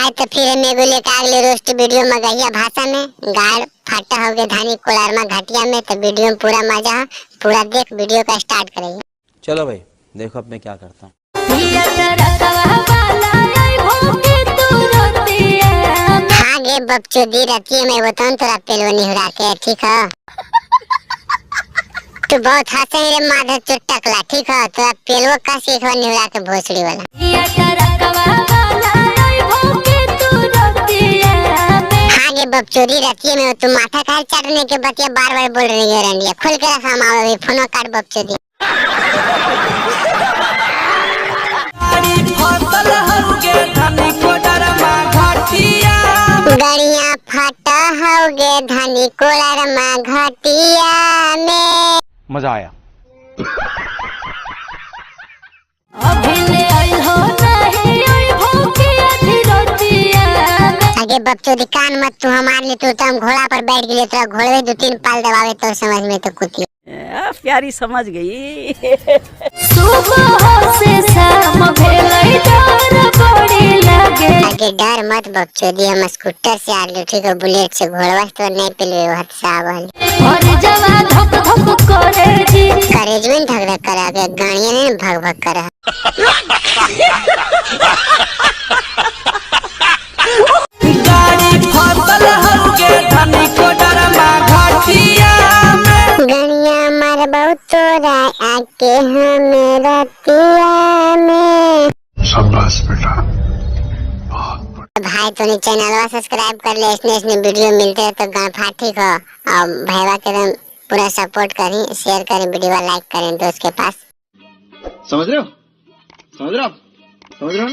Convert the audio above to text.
भाई तो फिर हम एगो लेके आ गेली रोस्ट वीडियो मगहिया भाषा में। गाड़ फाटा हो गए धानी कोलरमा घाटिया में। तो वीडियो में पूरा मजा है, पूरा देख वीडियो का स्टार्ट करेंगे। चलो भाई देखो अब मैं क्या करता हूँ। हाँ गे बकचोदी रतिये में बताऊँ तोरा पेलवनी हुरा के, ठीक है? तू बहुत हंसे रे माधर चोट टकला, ठीक है? तोरा पेलवो का सीखवा निहुरा के भोसड़ी वाला। हाँ गे बकचोदी रतिये में तू माथा खाल चढ़ने के बतिया बार बार बोल रही है रंडिया। खोल के रखा हम अभी फोनो काट बकचोदी। गड़िया फटा होगे धनी कोलरमा घाटिया में। मजा आया। आगे बकचोदी कान मत तू हमार ले, तू तो हम घोड़ा पर बैठ गेलिए, तोरा घोड़वे दो तीन पाल दबावे तो समझ में तो कुती। प्यारी समझ गई। सुबह से शाम भेलै डर बड़ी लगे। आगे डर मत बकचोदी, हम स्कूटर से आ रहे, ठीक है? बुलेट से, घोड़वा से तो नहीं पिलवे हद से आवल। और जवा धक धक करे जी। करेज में धक धक करा के गाड़ियां ने भग भग करा। गणिया मार बहुत तोरा आके हम रतिया में। शाबाश बेटा। भाई तो चैनलवा सब्सक्राइब कर ले, इसने इसने वीडियो मिलते हैं तो गांठा ठीक हो। और भैया के एकदम पूरा सपोर्ट करें, शेयर करें वीडियो, लाइक करें दोस्त के पास। समझ रहे हो? समझ रहे हो आप? समझ रहे हो ना?